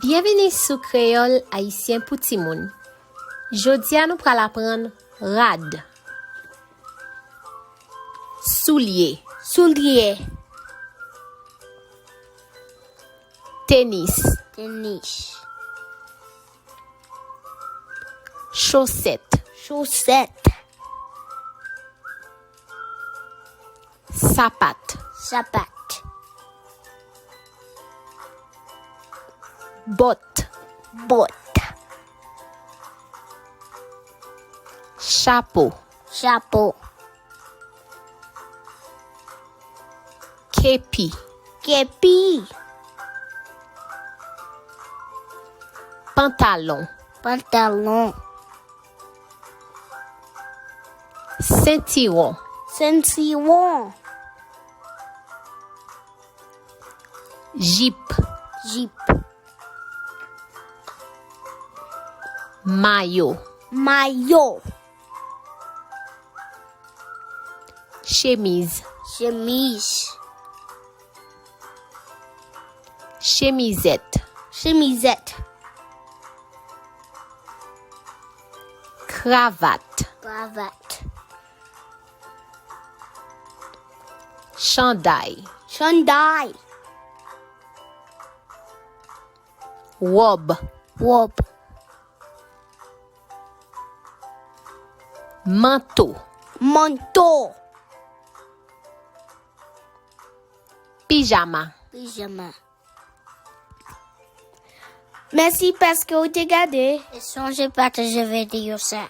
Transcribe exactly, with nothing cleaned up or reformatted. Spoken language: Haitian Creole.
Byenvini sou Kreyòl Ayisyen pou Timoun. Jodi a, nou pral aprann rad, soulye, soulye, tenis, tenis, chosèt, chosèt, sapat, sapat, bòt, bòt, chapo, chapo, kepi, kepi, pantalon, pantalon, sentiwon, sentiwon, jip, jip, mayo, mayo, chemiz, chemiz, chemizèt, chemizèt, kravat, kravat, chanday, chanday, wòb, wòb, manto, manto, pijama, pijama. Mèsi paske w te gade. E sonje pataje videyo sa.